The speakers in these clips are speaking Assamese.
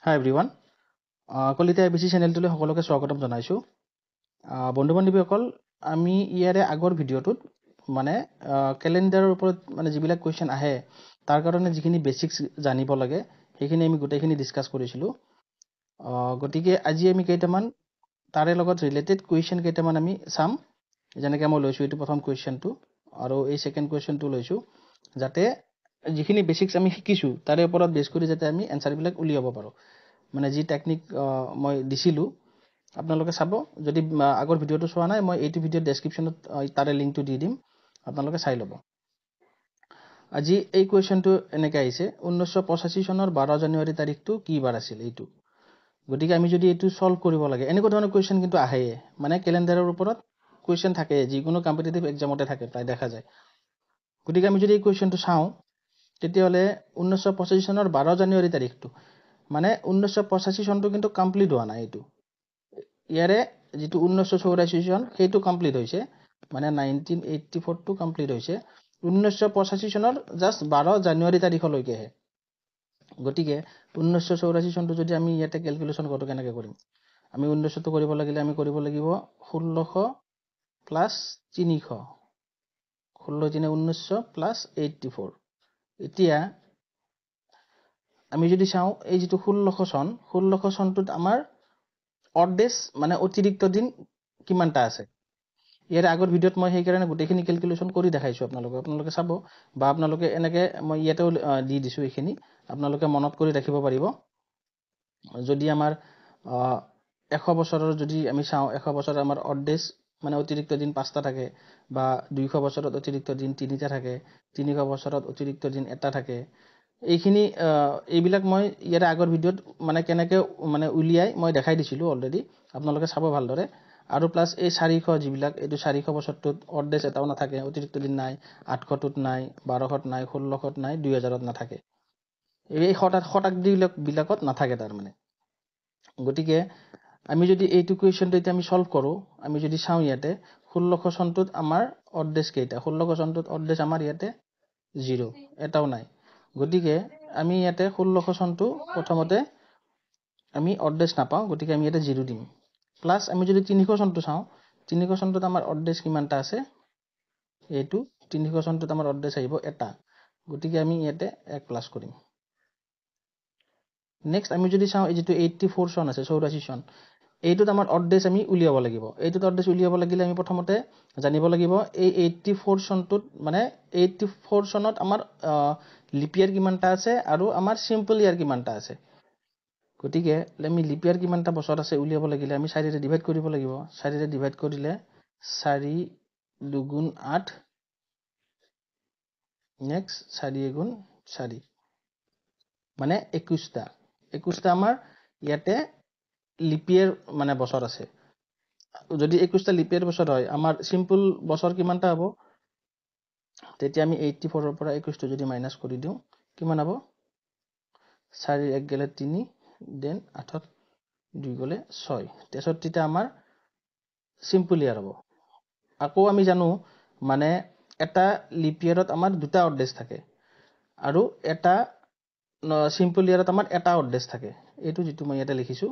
হাই এভৰিৱান, কলিতা এবিচি চেনেলটোলৈ সকলোকে স্বাগতম জনাইছোঁ। বন্ধু বান্ধৱীসকল, আমি ইয়াৰে আগৰ ভিডিঅ'টোত মানে কেলেণ্ডাৰৰ ওপৰত মানে যিবিলাক কুৱেশ্যন আহে তাৰ কাৰণে যিখিনি বেচিক্স জানিব লাগে সেইখিনি আমি গোটেইখিনি ডিছকাছ কৰিছিলোঁ। গতিকে আজি আমি কেইটামান তাৰে লগত ৰিলেটেড কুৱেশ্যন কেইটামান আমি চাম। যেনেকৈ মই লৈছোঁ এইটো প্ৰথম কুৱেশ্যনটো আৰু এই ছেকেণ্ড কুৱেশ্যনটো লৈছোঁ, যাতে যিখিনি বেচিক্স আমি শিকিছোঁ তাৰে ওপৰত বেছ কৰি যাতে আমি এনচাৰবিলাক উলিয়াব পাৰোঁ। মানে যি টেকনিক মই দিছিলোঁ আপোনালোকে চাব। যদি আগৰ ভিডিঅ'টো চোৱা নাই, মই এইটো ভিডিঅ'ৰ ডেছক্ৰিপশ্যনত তাৰে লিংকটো দি দিম, আপোনালোকে চাই ল'ব। আজি এই কুৱেশ্যনটো এনেকৈ আহিছে, 1985 চনৰ 12 জানুৱাৰী তাৰিখটো কি বাৰ আছিল এইটো। গতিকে আমি যদি এইটো ছল্ভ কৰিব লাগে, এনেকুৱা ধৰণৰ কুৱেশ্যন কিন্তু আহেয়ে, মানে কেলেণ্ডাৰৰ ওপৰত কুৱেশ্যন থাকে, যিকোনো কম্পিটিটিভ এক্সামতে থাকে প্ৰায় দেখা যায়। গতিকে আমি যদি এই কুৱেশ্যনটো চাওঁ তেতিয়াহ'লে 1985 চনৰ 12 জানুৱাৰী তাৰিখটো, মানে 1985 চনটো কিন্তু কমপ্লিট হোৱা নাই। এইটো ইয়াৰে যিটো 1984 চন সেইটো কমপ্লিট হৈছে, মানে 1984টো কমপ্লিট হৈছে, 1985 চনৰ জাষ্ট 12 জানুৱাৰী তাৰিখলৈকেহে। গতিকে 1984 চনটো যদি আমি ইয়াতে কেলকুলেশ্যন কৰোঁ কেনেকৈ কৰিম? আমি 1900টো কৰিব লাগিলে আমি কৰিব লাগিব 1600 প্লাছ 300, 16 3 1900 প্লাছ 84। এতিয়া আমি যদি চাওঁ এই যিটো 1600 চন, 1600 চনটোত আমাৰ অড ডেজ মানে অতিৰিক্ত দিন কিমানটা আছে, ইয়াৰ আগৰ ভিডিঅ'ত মই সেইকাৰণে গোটেইখিনি কেলকুলেশ্যন কৰি দেখাইছোঁ আপোনালোকক, আপোনালোকে চাব বা আপোনালোকে এনেকৈ মই ইয়াতেও দি দিছোঁ, এইখিনি আপোনালোকে মনত কৰি ৰাখিব পাৰিব। যদি আমাৰ 100 বছৰৰ যদি আমি চাওঁ, 100 বছৰৰ আমাৰ অড ডেজ মানে অতিৰিক্ত দিন 5টা থাকে, বা 200 বছৰত অতিৰিক্ত দিন 3টা থাকে, 300 বছৰত অতিৰিক্ত দিন 1টা থাকে। এইখিনি এইবিলাক মই ইয়াৰে আগৰ ভিডিঅ'ত মানে কেনেকৈ মানে উলিয়াই মই দেখাই দিছিলোঁ অলৰেডি, আপোনালোকে চাব ভালদৰে। আৰু প্লাছ এই 400 যিবিলাক, এইটো 400 বছৰটোত অড ডেজ এটাও নাথাকে, অতিৰিক্ত দিন নাই, 800টোত নাই, 1200ত নাই, 1600ত নাই, 2000ত নাথাকে, এই শতাব্দীবিলাকত নাথাকে তাৰমানে। গতিকে আমি যদি এইটো কুৱেশ্যনটো এতিয়া আমি ছল্ভ কৰোঁ, আমি যদি চাওঁ ইয়াতে 1600 চনটোত আমাৰ অড ডেজ কেইটা, 1600 চনটোত অড ডেজ আমাৰ ইয়াতে 0, এটাও নাই। গতিকে আমি ইয়াতে 1600 চনটো প্ৰথমতে আমি অড ডেজ নাপাওঁ, গতিকে আমি ইয়াতে 0 দিম। প্লাছ আমি যদি 300 চনটো চাওঁ, 300 চনটোত আমাৰ অড ডেজ কিমানটা আছে, এইটো 300 চনটোত আমাৰ অড ডেজ আহিব 1টা, গতিকে আমি ইয়াতে 1 প্লাছ কৰিম। নেক্সট আমি যদি চাওঁ এই যিটো 84 চন আছে, 84 চন, এইটোত আমাৰ অড ডেজ আমি উলিয়াব লাগিব। এইটোত অড ডেজ উলিয়াব লাগিলে আমি প্ৰথমতে জানিব লাগিব এই 84 চনটোত মানে 84 চনত আমাৰ লিপ ইয়াৰ কিমানটা আছে আৰু আমাৰ চিম্পল ইয়াৰ কিমানটা আছে। গতিকে আমি লিপ ইয়াৰ কিমানটা বছৰ আছে উলিয়াব লাগিলে আমি 4ৰে ডিভাইড কৰিব লাগিব। 4ৰে ডিভাইড কৰিলে 4 2 গুণ 8, নেক্সট 4 1 গুণ 4, মানে 21টা। 21টা আমাৰ ইয়াতে লিপ ইয়াৰ মানে বছৰ আছে। যদি 21টা লিপ ইয়াৰ বছৰ হয়, আমাৰ চিম্পল বছৰ কিমানটা হ'ব? তেতিয়া আমি 84ৰ পৰা 21টো যদি মাইনাছ কৰি দিওঁ কিমান হ'ব? 4 1 গ'লে 3, then 8ত 2 গ'লে 6, 63টা আমাৰ চিম্পল ইয়াৰ হ'ব। আকৌ আমি জানো মানে এটা লিপ ইয়াৰত আমাৰ 2টা অড ডেজ থাকে আৰু এটা চিম্পল ইয়াৰত আমাৰ 1টা অড ডেজ থাকে। এইটো যিটো মই ইয়াতে লিখিছোঁ,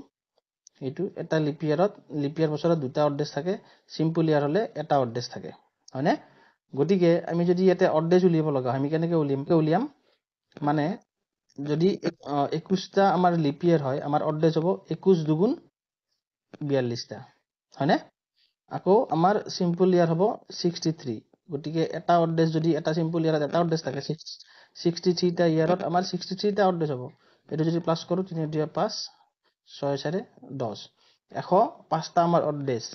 এইটো এটা লিপ ইয়াৰত, লিপ ইয়াৰ বছৰত 2টা অড ডেজ থাকে, চিম্পল ইয়াৰ হ'লে 1টা অড ডেজ থাকে, হয়নে? গতিকে আমি যদি ইয়াতে অড ডেজ উলিয়াব লগা হয় আমি কেনেকৈ উলিয়াম? মানে যদি 21টা আমাৰ লিপ ইয়াৰ হয়, আমাৰ অড ডেজ হ'ব 21 2 গুণ 42টা, হয়নে? আকৌ আমাৰ চিম্পল ইয়াৰ হ'ব 63। গতিকে এটা অড ডেজ যদি এটা চিম্পল ইয়াৰত এটা অড ডেজ থাকে, 63টা ইয়াৰত আমাৰ 63টা অড ডেজ হ'ব। এইটো যদি প্লাছ কৰোঁ 3 2 5 6 4 10, 105টা আমাৰ অড ডেজ।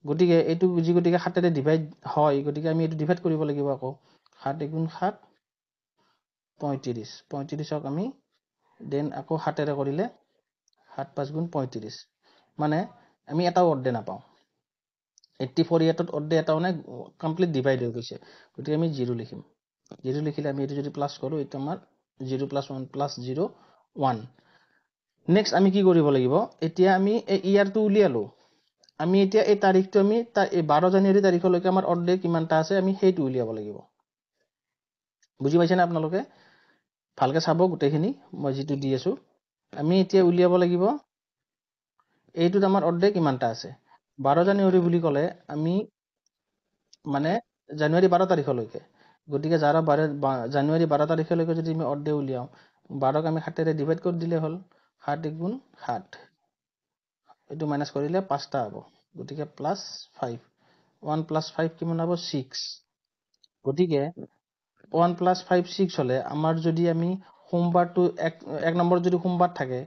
গতিকে এইটো যি গতিকে 7ৰে ডিভাইড হয়, গতিকে আমি এইটো ডিভাইড কৰিব লাগিব আকৌ 7 1 গুণ 7 35, 35ক আমি দেন আকৌ 7ৰে কৰিলে 7 5 গুণ 35, মানে আমি এটাও অড ডে নাপাওঁ। 84 ইয়াৰটোত অড ডে এটাও নাই, কমপ্লিট ডিভাইড হৈ গৈছে। গতিকে আমি 0 লিখিম। 0 লিখিলে আমি এইটো যদি প্লাছ কৰোঁ, এইটো আমাৰ 0 প্লাছ 1 প্লাছ 0 1। নেক্সট আমি কি কৰিব লাগিব? এতিয়া আমি এই ইয়াৰটো উলিয়ালোঁ, আমি এতিয়া এই তাৰিখটো আমি এই 12 জানুৱাৰী তাৰিখলৈকে আমাৰ অড ডে কিমানটা আছে আমি সেইটো উলিয়াব লাগিব। বুজি পাইছেনে আপোনালোকে? ভালকৈ চাব গোটেইখিনি, মই যিটো দি আছোঁ। আমি এতিয়া উলিয়াব লাগিব এইটোত আমাৰ অড ডে কিমানটা আছে। 12 জানুৱাৰী বুলি ক'লে আমি মানে জানুৱাৰী 12 তাৰিখলৈকে, গতিকে যাৰ জানুৱাৰী 12 তাৰিখলৈকে যদি আমি অড ডে উলিয়াওঁ, 12ক আমি 7-ৰে ডিভাইড কৰি দিলে হ'ল, 7 গুণ 7, এইটো মাইনাছ কৰিলে 5টা হ'ব, গতিকে প্লাছ 5, 1 প্লাছ 5 কিমান হ'ব 6। গতিকে 1 প্লাছ 5 6 হ'লে আমাৰ যদি আমি সোমবাৰটো এক নম্বৰত যদি সোমবাৰ থাকে,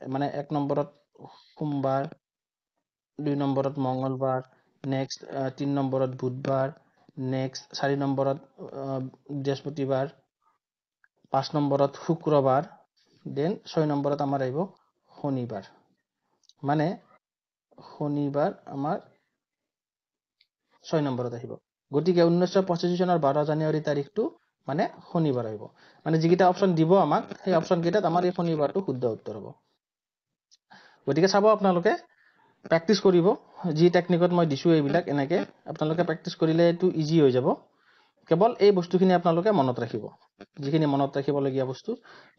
মানে 1 নম্বৰত সোমবাৰ, 2 নম্বৰত মঙ্গলবাৰ, নেক্সট 3 নম্বৰত বুধবাৰ, নেক্সট 4 নম্বৰত বৃহস্পতিবাৰ, 5 নম্বৰত শুক্ৰবাৰ, দেন 6 নম্বৰত আমাৰ আহিব শনিবাৰ, মানে শনিবাৰ আমাৰ 6 নম্বৰত আহিব। গতিকে 1985 চনৰ 12 জানুৱাৰী তাৰিখটো মানে শনিবাৰ আহিব। মানে যিকেইটা অপশ্যন দিব আমাক সেই অপশ্যন কেইটাত আমাৰ এই শনিবাৰটো শুদ্ধ উত্তৰ হ'ব। গতিকে চাব আপোনালোকে প্ৰেক্টিচ কৰিব, যি টেকনিকত মই দিছোঁ এইবিলাক এনেকৈ আপোনালোকে প্ৰেক্টিচ কৰিলে এইটো ইজি হৈ যাব। কেৱল এই বস্তুখিনি আপোনালোকে মনত ৰাখিব, যিখিনি মনত ৰাখিবলগীয়া বস্তু,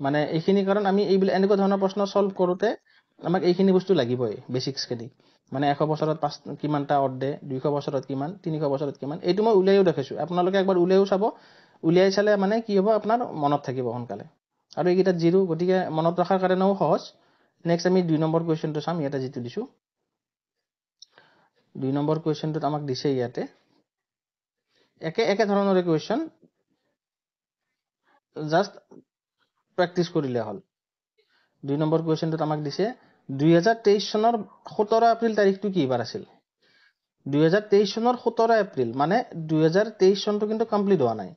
মানে এইখিনি, কাৰণ আমি এইবিলাক এনেকুৱা ধৰণৰ প্ৰশ্ন চল্ভ কৰোঁতে আমাক এইখিনি বস্তু লাগিবই, বেচিক্সখিনি। মানে 100 বছৰত কিমানটা অড ডে, 200 বছৰত কিমান, 300 বছৰত কিমান, এইটো মই উলিয়াইও দেখাইছোঁ, আপোনালোকে একবাৰ উলিয়াইও চাব। উলিয়াই চালে মানে কি হ'ব, আপোনাৰ মনত থাকিব সোনকালে। আৰু এইকেইটাত জিৰ', গতিকে মনত ৰখাৰ কাৰণেও সহজ। নেক্সট আমি 2 নম্বৰ কুৱেশ্যনটো চাম, ইয়াতে যিটো দিছোঁ। 2 নম্বৰ কুৱেশ্যনটোত আমাক দিছে ইয়াতে একে একে ধৰণৰে কুৱেশ্যন, জাষ্ট প্ৰেক্টিচ কৰিলে হ'ল। 2 নম্বৰ কুৱেশ্যনটোত আমাক দিছে 2023 চনৰ 17 এপ্ৰিল তাৰিখটো কি বাৰ আছিল। 2023 চনৰ 17 এপ্ৰিল মানে 2023 চনটো কিন্তু কমপ্লিট হোৱা নাই,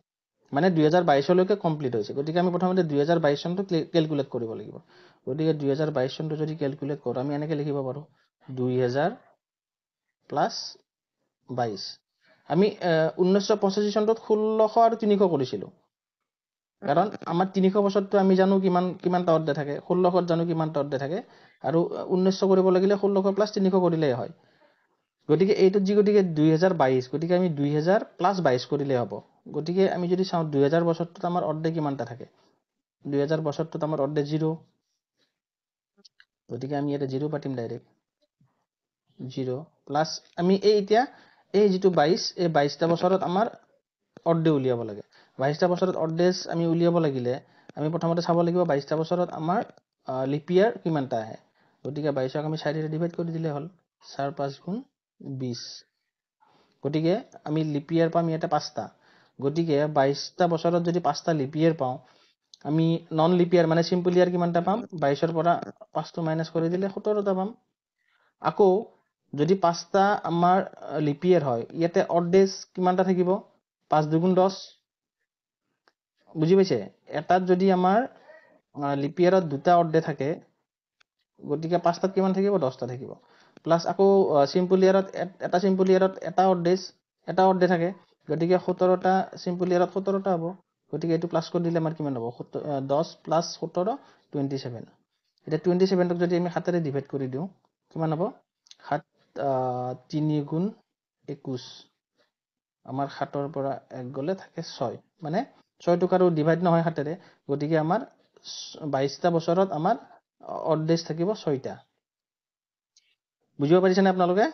মানে 2022লৈকে কমপ্লিট হৈছে। গতিকে আমি প্ৰথমতে 2022 চনটো কেলকুলেট কৰিব লাগিব। গতিকে 2022 চনটো যদি কেলকুলেট কৰোঁ, আমি এনেকৈ লিখিব পাৰোঁ 2000 প্লাছ 22। আমি 1985 চনটোত 1600 আৰু 300 কৰিছিলোঁ, কাৰণ আমাৰ 300 বছৰটো আমি জানো কিমান কিমানটা অড ডে থাকে, 1600ত জানো কিমানটা অড ডে থাকে, আৰু 1900 কৰিব লাগিলে 1600 প্লাছ 300 কৰিলেই হয়। গতিকে এইটোত যি গতিকে 2022, গতিকে আমি 2000 প্লাছ 22 কৰিলেই হ'ব। গতিকে আমি যদি চাওঁ 2000 বছৰটোত আমাৰ অড ডে কিমানটা থাকে, 2000 বছৰটোত আমাৰ অড ডে 0, গতিকে আমি ইয়াতে 0 পাতিম ডাইৰেক্ট, 0 প্লাছ আমি এই এতিয়া এই যিটো 22, এই 22টা বছৰত আমাৰ অড ডে উলিয়াব লাগে। 22টা বছৰত অড ডেজ আমি উলিয়াব লাগিলে আমি প্ৰথমতে চাব লাগিব 22টা বছৰত আমাৰ লিপ ইয়াৰ কিমানটা আহে। গতিকে 22ক আমি 4-ৰে ডিভাইড কৰি দিলে হ'ল, 4 5 গুণ 20। গতিকে আমি লিপ ইয়াৰ পাম ইয়াতে 5টা। গতিকে 22টা বছৰত যদি 5টা লিপ ইয়াৰ পাওঁ, আমি নন লিপ ইয়াৰ মানে চিম্পল ইয়াৰ কিমানটা পাম, 22ৰ পৰা 5টো মাইনাছ কৰি দিলে 17টা পাম। আকৌ যদি 5টা আমাৰ লিপ ইয়াৰ হয়, ইয়াতে অড ডেজ কিমানটা থাকিব, 5 2 গুণ 10। বুজি পাইছে? এটাত যদি আমাৰ লিপ ইয়াৰত 2টা অড ডে থাকে, গতিকে 5টাত কিমান থাকিব, 10টা থাকিব। প্লাছ আকৌ চিম্পল ইয়াৰত এটা চিম্পল ইয়াৰত এটা অড ডেজ, এটা অড ডে থাকে, গতিকে 17টা চিম্পল ইয়াৰত 17টা হ'ব। গতিকে এইটো প্লাছ কৰি দিলে আমাৰ কিমান হ'ব, 10 প্লাছ 17 27। এতিয়া 27ক যদি আমি 7-ৰে ডিভাইড কৰি দিওঁ কিমান হ'ব, 7 3 গুণ 21, আমাৰ 7ৰ পৰা 1 গ'লে থাকে 6, মানে 6টোক আৰু ডিভাইড নহয় 7-ৰে, গতিকে আমাৰ 22টা বছৰত আমাৰ অড ডেজ থাকিব 6টা। বুজিব পাৰিছেনে আপোনালোকে?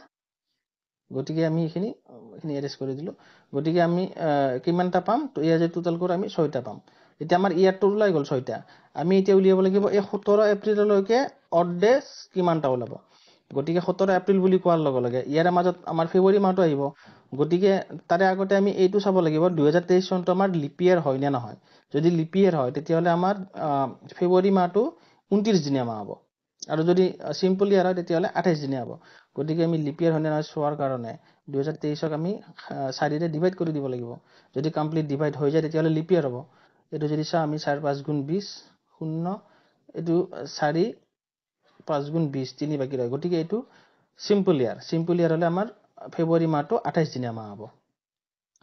গতিকে আমি এইখিনি এৰেঞ্জ কৰি দিলোঁ। গতিকে আমি কিমানটা পাম, ইয়াৰ যদি টোটেল কৰোঁ আমি 6টা পাম। এতিয়া আমাৰ ইয়াৰটো ওলাই গ'ল 6টা। আমি এতিয়া উলিয়াব লাগিব এই 17 এপ্ৰিললৈকে অড ডেজ কিমানটা ওলাব। গতিকে 17 এপ্ৰিল বুলি কোৱাৰ লগে লগে ইয়াৰে মাজত আমাৰ ফেব্ৰুৱাৰী মাহটো আহিব। গতিকে তাৰে আগতে আমি এইটো চাব লাগিব 2023 চনটো আমাৰ লিপ ইয়াৰ হয় নে নহয়। যদি লিপ ইয়াৰ হয় তেতিয়াহ'লে আমাৰ ফেব্ৰুৱাৰী মাহটো 29 দিনীয়া মাহ হ'ব, আৰু যদি চিম্পল ইয়াৰ হয় তেতিয়াহ'লে 28 দিনীয়া হ'ব। গতিকে আমি লিপ ইয়াৰ হয় নে নহয় চোৱাৰ কাৰণে 2023ক আমি 4-ৰে ডিভাইড কৰি দিব লাগিব। যদি কমপ্লিট ডিভাইড হৈ যায় তেতিয়াহ'লে লিপ ইয়াৰ হ'ব। এইটো যদি চাওঁ আমি 4 5 গুণ 20 0, এইটো 4 5 গুণ 20 3 বাকী ৰয়। গতিকে এইটো চিম্পল ইয়াৰ, চিম্পল ইয়াৰ হ'লে আমাৰ ফেব্ৰুৱাৰী মাহটো 28 দিনীয়া মাহ হ'ব।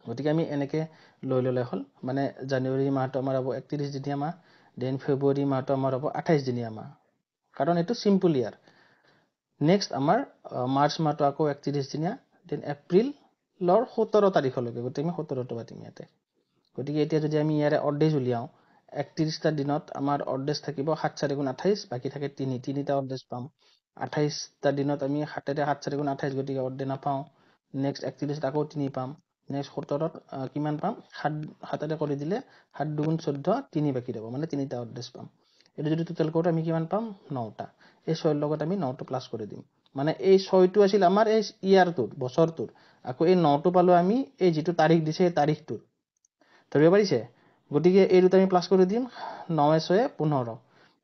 গতিকে আমি এনেকৈ লৈ ল'লে হ'ল, মানে জানুৱাৰী মাহটো আমাৰ হ'ব 31 দিনীয়া মাহ, then ফেব্ৰুৱাৰী মাহটো আমাৰ হ'ব 28 দিনীয়া মাহ, কাৰণ এইটো চিম্পল ইয়াৰ। নেক্সট আমাৰ মাৰ্চ মাহটো আকৌ 31 দিনীয়া, then এপ্ৰিলৰ 17 তাৰিখলৈকে, গতিকে আমি 17টো পাতিম ইয়াতে। গতিকে এতিয়া যদি আমি ইয়াৰে অড ডেজ উলিয়াওঁ, 31টা দিনত আমাৰ অড ডেজ থাকিব 7 4 গুণ 28, বাকী থাকে 3, তিনিটা অড ডেজ পাম। 28টা দিনত আমি 7 7 4 গুণ 28, গতিকে অড ডে নাপাওঁ। নেক্সট 31ত আকৌ 3 পাম। নেক্সট 17ত কিমান পাম? 7 কৰি দিলে 7 দুগুণ 14, 3 বাকী ৰ'ব, মানে তিনিটা অড ডেজ পাম। এইটো যদি টোটেল কৰোঁ আমি কিমান পাম? 9টা। এই 6ৰ লগত আমি 9টো প্লাছ কৰি দিম, মানে এই 6টো আছিল আমাৰ এই ইয়াৰটোৰ, বছৰটোৰ, আকৌ এই 9টো পালোঁ আমি এই যিটো তাৰিখ দিছে সেই তাৰিখটোৰ। ধৰিব পাৰিছে? গতিকে এই দুটা আমি প্লাছ কৰি দিম, 9 6 15,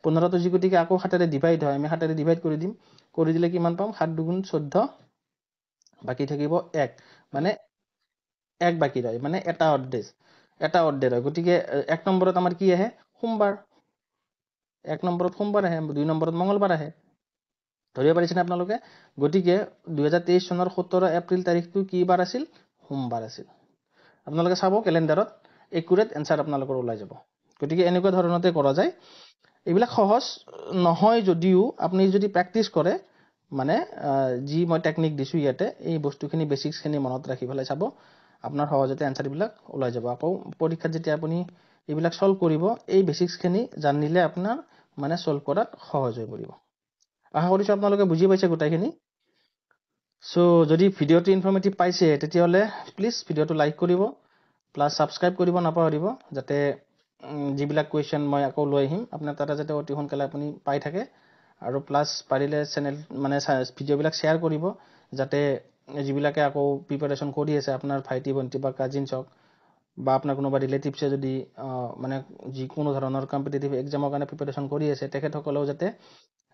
15টো যি গতিকে আকৌ 7 ডিভাইড হয়, আমি 7 ডিভাইড কৰি দিম। কৰি দিলে কিমান পাম? 7 দুগুণ 14, বাকী থাকিব 1, মানে 1 বাকী ৰয়, মানে এটা অড ডেজ, এটা অড ডে ৰয়। গতিকে 1 নম্বৰত আমাৰ কি আহে? সোমবাৰ। 1 নম্বৰত সোমবাৰ আহে, 2 নম্বৰত মঙলবাৰ আহে। ধৰিব পাৰিছেনে আপোনালোকে? গতিকে 2023 চনৰ 17 এপ্ৰিল তাৰিখটো কি বাৰ আছিল? সোমবাৰ আছিল। আপোনালোকে চাব কেলেণ্ডাৰত, একুৰেট এনচাৰ আপোনালোকৰ ওলাই যাব। গতিকে এনেকুৱা ধৰণতে কৰা যায়। এইবিলাক সহজ নহয় যদিও আপুনি যদি প্ৰেক্টিচ কৰে, মানে যি মই টেকনিক দিছোঁ ইয়াতে, এই বস্তুখিনি বেচিক্সখিনি মনত ৰাখি পেলাই চাব, আপোনাৰ সহজতে এনচাৰবিলাক ওলাই যাব। আকৌ পৰীক্ষাত যেতিয়া আপুনি এইবিলাক ছল্ভ কৰিব, এই বেচিক্সখিনি জানিলে আপোনাৰ মানে ছল্ভ কৰাত সহজ হৈ পৰিব। আশা কৰিছোঁ আপোনালোকে বুজি পাইছে গোটেইখিনি। চ' যদি ভিডিঅ'টো ইনফৰ্মেটিভ পাইছে তেতিয়াহ'লে প্লিজ ভিডিঅ'টো লাইক কৰিব, প্লাছ ছাবস্ক্ৰাইব কৰিব নাপাহৰিব, যাতে যিবিলাক কুৱেশ্যন মই আকৌ লৈ আহিম আপোনাৰ তাতে যাতে অতি সোনকালে আপুনি পাই থাকে। আৰু প্লাছ পাৰিলে চেনেল মানে ভিডিঅ'বিলাক শ্বেয়াৰ কৰিব, যাতে যিবিলাকে আকৌ প্ৰিপেৰেশ্যন কৰি আছে, আপোনাৰ ভাইটি ভণ্টি বা কাজিনছ হওক বা আপোনাৰ কোনোবা ৰিলেটিভছে যদি মানে যিকোনো ধৰণৰ কম্পিটিটিভ এক্সামৰ কাৰণে প্ৰিপেৰেশ্যন কৰি আছে, তেখেতসকলেও যাতে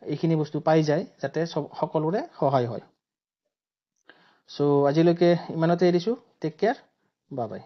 এইখিনি বস্তু পাই যায়, যাতে সকলোৰে সহায় হয়। চ' আজিলৈকে ইমানতে এৰিছোঁ। Tech care, bye bye.